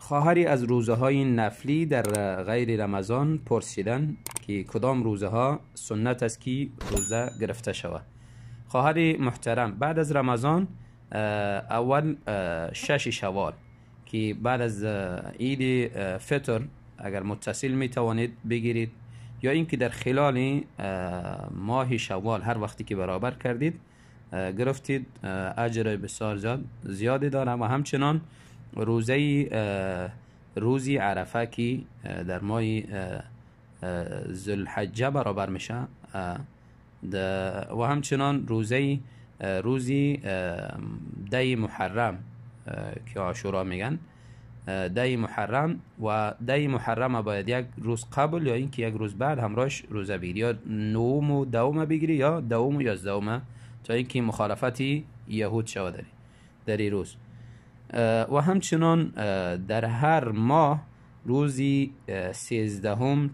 خواهری از روزه های نفلی در غیر رمضان پرسیدن که کدام روزه ها سنت است که روزه گرفته شود. خواهر محترم، بعد از رمضان اول 6 شوال که بعد از عید فطر اگر متصل می توانید بگیرید، یا اینکه در خلال ماه شوال هر وقتی که برابر کردید گرفتید، اجر بسیار زیادی داره. و همچنان روزه روزی عرفه که در ماه ذوالحجه برابر میشه، و همچنان روزه روزی 10 محرم که عاشورا میگن، 10 محرم. و 10 محرم باید یک روز قبل یا اینکه یک روز بعد همراهش روزه بگیری، یا 9 و 10 بگیری یا 10 و 11، تا اینکه مخالفت یهود شود در این روز. و همچنان در هر ماه روزی 13،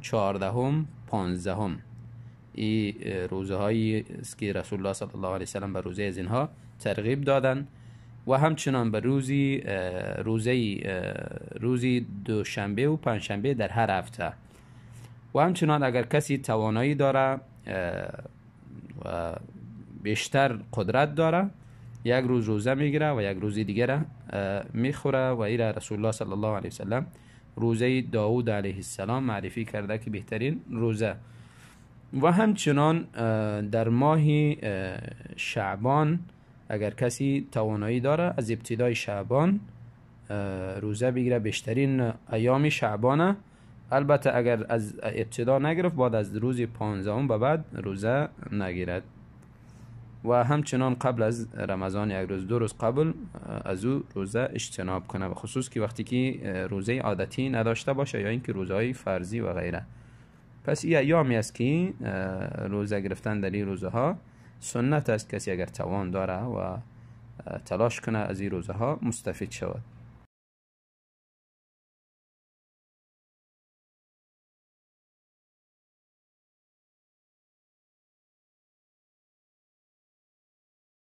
14، 15، این روزه هایی است که رسول الله صلی الله علیه وسلم به روزه از اینها ترغیب دادن. و همچنان به روزی روزی دوشنبه و پنجشنبه در هر هفته. و همچنان اگر کسی توانایی داره و بیشتر قدرت داره، یک روز روزه میگیره و یک روز دیگه میخوره. و ایره رسول الله صلی الله علیه وسلم روزه داود علیه السلام معرفی کرده که بهترین روزه. و همچنان در ماه شعبان اگر کسی توانایی داره از ابتدای شعبان روزه بگیره، بیشترین ایام شعبانه. البته اگر از ابتدا نگرفت، بعد از روز 15 به بعد روزه نگیرد. و همچنان قبل از رمضان یک روز دو روز قبل از او روزه اجتناب کنه، به خصوص که وقتی که روزه عادتی نداشته باشه یا اینکه روزه های فرضی و غیره. پس این ایامی است که روزه گرفتن در این روزه ها سنت است. کسی اگر توان داره و تلاش کنه از این روزه ها مستفید شود.